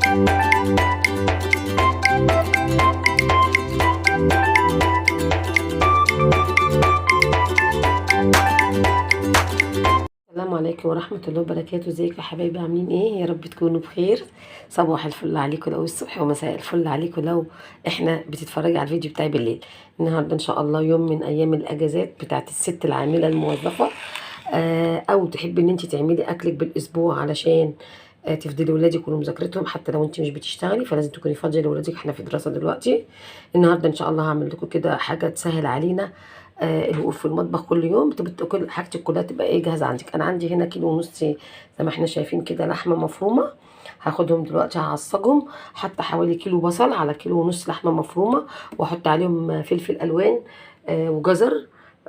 السلام عليكم ورحمة الله وبركاته. ازيكم يا حبايبي؟ عاملين ايه؟ يا رب تكونوا بخير. صباح الفل عليكم لو الصبح، ومساء الفل عليكم لو احنا بتتفرجي على الفيديو بتاعي بالليل. النهارده ان شاء الله يوم من ايام الاجازات بتاعت الست العاملة الموظفة، او تحبي ان انت تعملي اكلك بالاسبوع علشان تفضلي ولادك ومذاكرتهم، حتى لو انت مش بتشتغلي فلازم تكوني فاضية لولادك. احنا في دراسة دلوقتي. النهارده ان شاء الله هعمل لكم كده حاجة تسهل علينا الوقوف في المطبخ كل يوم، تبقى كل حاجتك كلها تبقى ايه جاهزة عندك. انا عندي هنا كيلو ونص زي ما احنا شايفين كده لحمه مفرومه، هاخدهم دلوقتي هعصجهم. حتى حوالي كيلو بصل على كيلو ونص لحمه مفرومه، واحط عليهم فلفل الوان وجزر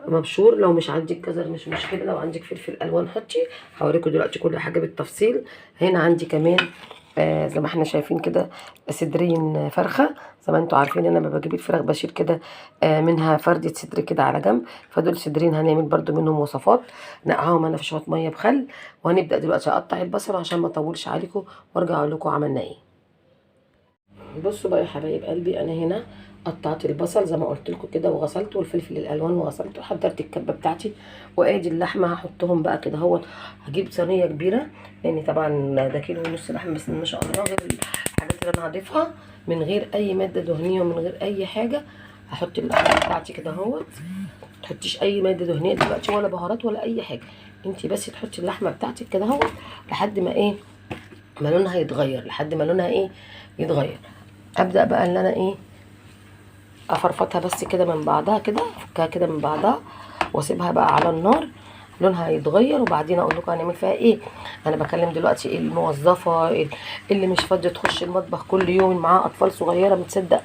مبشور. لو مش عندك جزر مش مشكلة، لو عندك فلفل الوان حطي. هوريكم دلوقتي كل حاجة بالتفصيل. هنا عندي كمان زي ما احنا شايفين كده صدرين فرخة. زي ما انتوا عارفين انا لما بجيب الفراخ بشيل كده منها فردة صدر كده على جنب، فدول صدرين هنعمل برضو منهم وصفات. نقعهم انا في شوية مية بخل، وهنبدا دلوقتي اقطع البصل عشان ما اطولش عليكم وارجع اقول لكم عملنا ايه. بصوا بقى يا حبايب قلبي، انا هنا قطعت البصل زي ما قلت لكم كده، وغسلته، والفلفل الالوان وغسلته، وحضرت الكبه بتاعتي، وادي اللحمة هحطهم بقى كده اهوت. هجيب صينية كبيرة لان طبعا ده كيلو ونص لحمه بس ما شاء الله، غير الحاجات اللي انا هضيفها من غير اي مادة دهنية ومن غير اي حاجة. هحط اللحمة بتاعتي كده اهوت. ما تحطيش اي مادة دهنية دلوقتي ولا بهارات ولا اي حاجة، انت بس تحطي اللحمة بتاعتك كده اهوت لحد ما ايه ما لونها يتغير، لحد ما لونها ايه يتغير. ابدا بقى ان انا ايه افرفطها بس كده من بعضها كده، افكها كده من بعضها واسيبها بقى على النار لونها يتغير، وبعدين اقول لكم هنعمل فيها ايه. انا بكلم دلوقتي الموظفة اللي مش فاضية تخش المطبخ كل يوم، معاها اطفال صغيرة متصدق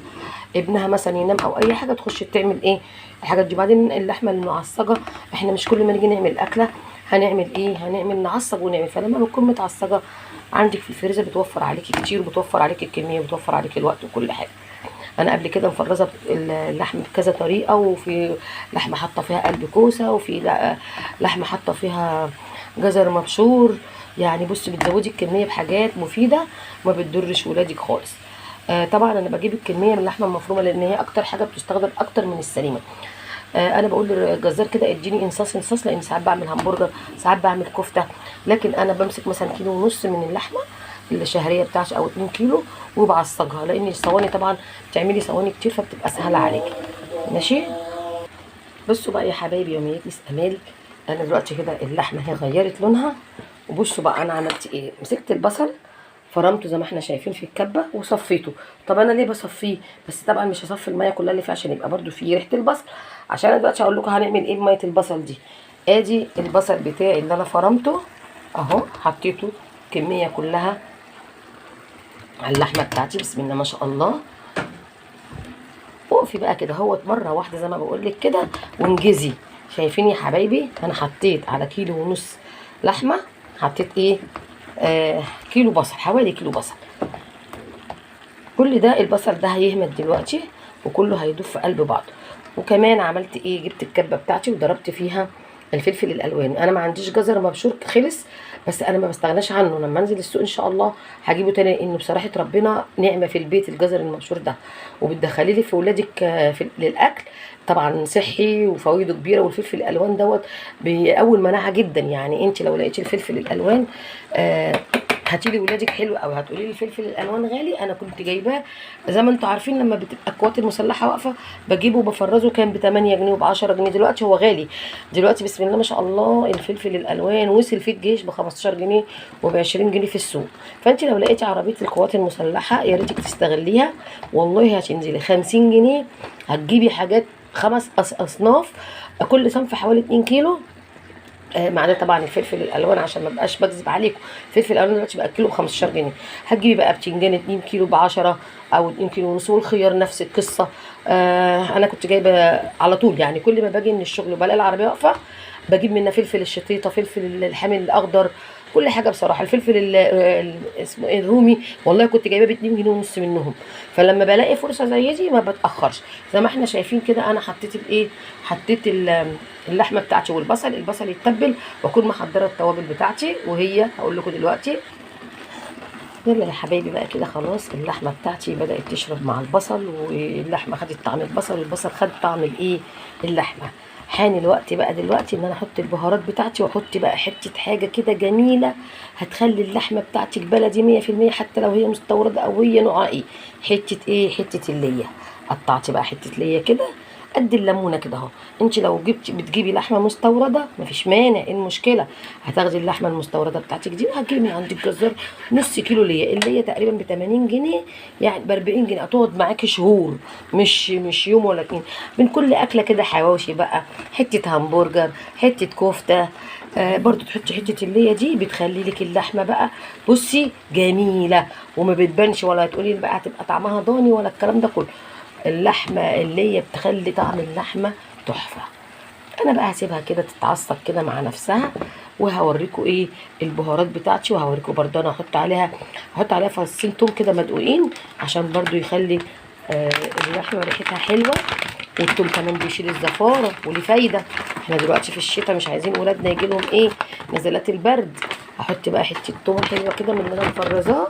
ابنها مثلا ينام او اي حاجة، تخش تعمل ايه الحاجات دي. بعدين اللحمة المعصجه احنا مش كل ما نيجي نعمل اكله هنعمل ايه، هنعمل نعصج ونعمل. فلما بتكون متعصجه عندك في الفريزر بتوفر عليكي كتير، وبتوفر عليكي الكمية، وبتوفر عليكي الوقت وكل حاجة. انا قبل كده مفرزه اللحم بكذا طريقه، وفي لحمه حاطه فيها قلب كوسة، وفي لحمه حاطه فيها جزر مبشور. يعني بصي بتزودي الكمية بحاجات مفيدة وما بتضرش ولادك خالص. طبعا انا بجيب الكمية من اللحمة المفرومه لان هي اكتر حاجة بتستخدم اكتر من السليمة. انا بقول للجزار كده اديني انصاص انصاص، لان ساعات بعمل همبرجر، ساعات بعمل كفته، لكن انا بمسك مثلا كيلو ونص من اللحمة الشهرية بتاعتي او 2 كيلو وبعصجها، لان الصواني طبعا بتعملي صواني كتير فبتبقى سهلة عليكي. ماشي. بصوا بقى يا حبايبي يوميات مس امال، انا دلوقتي كده اللحمة هي غيرت لونها. وبصوا بقى انا عملت ايه، مسكت البصل فرمته زي ما احنا شايفين في الكبه وصفيته. طب انا ليه بصفيه؟ بس طبعا مش هصفي المية كلها اللي فيه عشان يبقى برده فيه ريحه البصل، عشان انا دلوقتي هقول لكم هنعمل ايه بميه البصل دي. ادي البصل بتاعي اللي انا فرمته اهو، حطيته كمية كلها على اللحمة بتاعتي، بسم الله ما شاء الله. وقفي بقى كده اهوت مرة واحدة زي ما بقول لك كده وانجزي. شايفين يا حبايبي انا حطيت على كيلو ونص لحمه، حطيت ايه كيلو بصل، حوالي كيلو بصل. كل ده البصل ده هيهمد دلوقتي وكله هيدوب في قلب بعضه. وكمان عملت ايه، جبت الكبه بتاعتي وضربت فيها الفلفل الالوان. انا ما عنديش جزر مبشور خلص، بس انا ما بستغناش عنه، لما انزل السوق ان شاء الله هجيبه تاني، لانه بصراحة ربنا نعمه في البيت الجزر المبشور ده، وبتدخلي لي في ولادك في للاكل طبعا صحي وفوائده كبيرة. والفلفل الالوان دوت بيقوي المناعة جدا، يعني انت لو لقيتي الفلفل الالوان هاتي لي ولادك حلو قوي. هتقولي لي الفلفل الالوان غالي، انا كنت جايباه زي ما انتوا عارفين لما بتبقى القوات المسلحة واقفة بجيبه وبفرزه، كان ب 8 جنيه وب 10 جنيه، دلوقتي هو غالي. دلوقتي بسم الله ما شاء الله الفلفل الالوان وصل في الجيش ب 15 جنيه وب 20 جنيه في السوق. فانت لو لقيتي عربية القوات المسلحة يا ريتك تستغليها، والله هتنزلي 50 جنيه هتجيبي حاجات 5 اصناف، كل صنف حوالي 2 كيلو، ما عدا طبعا الفلفل الالوان عشان ما بقاش بكذب عليكم. الفلفل الالوان دلوقتي بقى كيلو ب 15 جنيه، هتجيبي بقى بتنجان 2 كيلو ب 10 او 2 كيلو ونص، والخيار نفس القصة. انا كنت جايبه على طول، يعني كل ما باجي من الشغل وبلاقي العربية واقفة بجيب منها فلفل الشطيطه، فلفل الحامل الاخضر، كل حاجة بصراحة. الفلفل اسمه ايه الرومي، والله كنت جايباه ب 2 جنيه ونص منهم. فلما بلاقي فرصة زي دي ما بتاخرش. زي ما احنا شايفين كده انا حطيت الايه، حطيت اللحمة بتاعتي والبصل، البصل يتبل، واكون محضرة التوابل بتاعتي وهي هقول لكم دلوقتي. يلا يا حبايبي بقى كده خلاص اللحمة بتاعتي بدات تشرب مع البصل، واللحمة خدت طعم البصل، والبصل خد طعم الايه اللحمة. حان الوقت بقى دلوقتي ان انا احط البهارات بتاعتي، واحط بقى حتة حاجة كده جميلة هتخلي اللحمة بتاعتك بلدي 100% حتى لو هي مستورده او هي نوعها ايه. حتة ايه؟ حتة الليه. قطعتي بقى حتة ليه كده قد الليمونه كده اهو. انت لو جبتي بتجيبي لحمه مستورده مفيش مانع، ايه المشكلة؟ هتاخدي اللحمة المستورده بتاعتك دي وهتجيبي من عند الجزار نص كيلو ليا، اللي هي تقريبا ب 80 جنيه، يعني ب 40 جنيه هتقعد معاكي شهور، مش يوم ولا اتنين. من كل اكله كده حواوشي بقى، حتة همبرجر، حتة كفته، برضو تحطي حتة الليه دي، بتخلي لك اللحمة بقى بصي جميلة وما بتبانش، ولا هتقولي بقى هتبقى طعمها ضاني ولا الكلام ده كله. اللحمة اللي هي بتخلي طعم اللحمة تحفة. انا بقى هسيبها كده تتعصب كده مع نفسها، وهوريكم ايه البهارات بتاعتي، وهوريكم برضو انا هحط عليها فصين توم كده مدقوقين عشان برضو يخلي اللحمة ريحتها حلوة، والتوم كمان بيشيل الزفاره وليه فايده. احنا دلوقتي في الشتاء مش عايزين ولادنا يجي لهم ايه نزلات البرد. هحط بقى حتة توم حلوة كده من اللي انا مفرزاه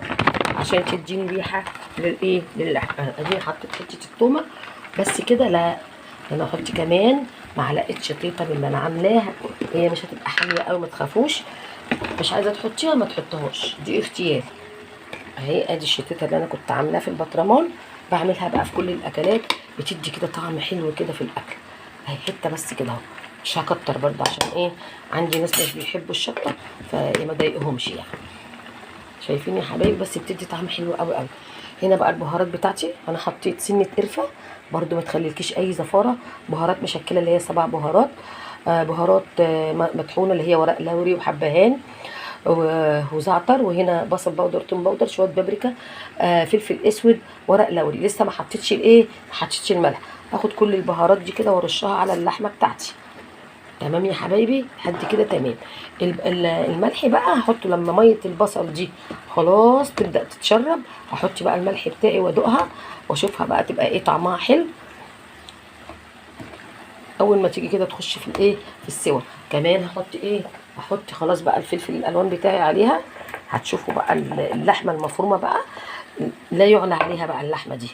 عشان تديني ريحه للايه للحمه. اديني حطيت حتة التومه بس كده، لا انا احط كمان معلقه شطيطه من اللي انا عاملاها، هي مش هتبقى حامية قوي ما تخافوش، مش عايزه تحطيها ما تحطهاش، دي اختياري. اهي ادي الشطيطه اللي انا كنت عاملاها في البطرمان، بعملها بقى في كل الاكلات، بتدي كده طعم حلو كده في الاكل. اهي حتة بس كده اهو، مش هكتر برضه عشان ايه عندي ناس مش بيحبوا الشطه فما ضايقهمش يعني. شايفين يا حبايبي؟ بس بتدي طعم حلو قوي قوي. هنا بقى البهارات بتاعتي، انا حطيت سنة قرفه برضو ما تخليلكيش اي زفاره، بهارات مشكلة اللي هي 7 بهارات، بهارات مطحونه اللي هي ورق لوري وحبهان وزعتر، وهنا بصل powder، توم powder، شوية بابريكا، فلفل اسود، ورق لوري. لسه ما حطيتش الايه، ما حطيتش الملح. هاخد كل البهارات دي كده وارشها على اللحمة بتاعتي. تمام يا حبايبي لحد كده تمام. الملح بقى هحطه لما مية البصل دي خلاص تبدا تتشرب، هحط بقى الملح بتاعي وادوقها واشوفها بقى تبقى ايه طعمها حلو. اول ما تيجي كده تخش في الايه في السوا. كمان هحط ايه، هحط خلاص بقى الفلفل الالوان بتاعي عليها. هتشوفوا بقى اللحمة المفرومه بقى لا يعلى عليها بقى. اللحمة دي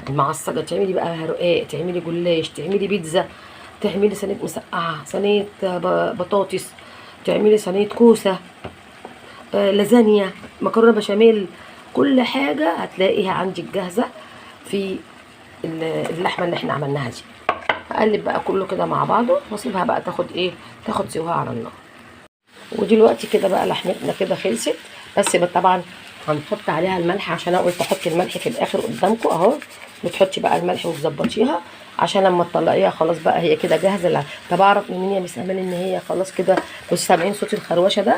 المعصجه تعملي بقى رقاق، تعملي جلاش، تعملي بيتزا، تعملي صينية مسقعه، صينية بطاطس، تعملي صينية كوسة، لازانيا، مكرونه بشاميل، كل حاجة هتلاقيها عندك جاهزة في اللحمة اللي احنا عملناها دي. هقلب بقى كله كده مع بعضه واسيبها بقى تاخد ايه، تاخد سواها على النار. ودلوقتي كده بقى لحمتنا كده خلصت، بس طبعا هنحط عليها الملح عشان انا قلت احط الملح في الاخر قدامكم اهو. بتحطي بقى الملح وتظبطيها عشان لما تطلعيها خلاص بقى هي كده جاهزة. لا طب اعرف منين يا مس امال ان هي خلاص كده؟ بصوا سامعين صوت الخروشه ده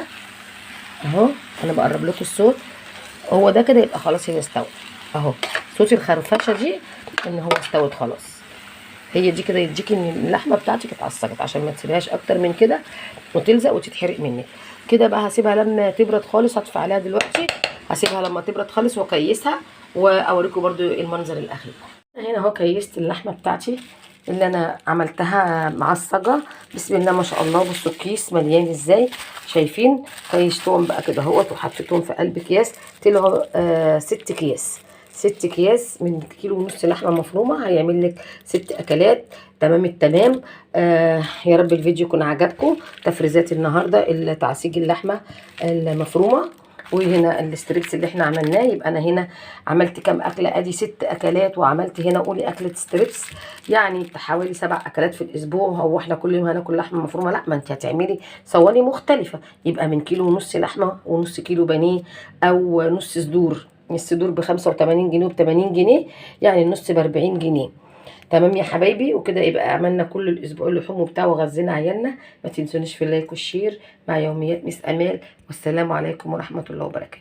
اهو، انا بقرب لكم الصوت، هو ده كده يبقى خلاص هي استوت اهو. صوت الخرفشه دي ان هو استوت خلاص، هي دي كده يديكي ان اللحمة بتاعتك اتعصجت، عشان ما تسيبهاش اكتر من كده وتلزق وتتحرق منك. كده بقى هسيبها لما تبرد خالص، هطفي عليها دلوقتي، هسيبها لما تبرد خالص واكيسها واوريكم برضو المنظر الاخير. هنا اهو كيست اللحمة بتاعتي اللي انا عملتها معصجه، بسم الله ما شاء الله. بصوا الكيس مليان ازاي، شايفين؟ كيستهم بقى كده اهوت وحطيتهم في قلب اكياس، طلعوا 6 اكياس، 6 اكياس من 1.5 كيلو لحمه مفرومه، هيعمل لك 6 اكلات. تمام التمام. يا رب الفيديو يكون عجبكم. تفريزات النهارده تعصيج اللحمة المفرومه، وهنا ال strips اللي احنا عملناه. يبقى انا هنا عملت كام اكله؟ ادي 6 اكلات، وعملت هنا قولي اكله strips، يعني حوالي 7 اكلات في الاسبوع. هو احنا كل يوم هناكل لحمه مفرومه؟ لا، ما انت هتعملي صواني مختلفة. يبقى من 1.5 كيلو لحمه ونص كيلو بانيه او نص صدور، الصدور ب85 جنيه وب80 جنيه، يعني النص ب40 جنيه. تمام يا حبايبي. وكده يبقى عملنا كل الاسبوع اللحوم وبتاع وغذينا عيالنا. ما تنسونيش في ال like وال share مع يوميات مس امال، والسلام عليكم ورحمة الله وبركاته.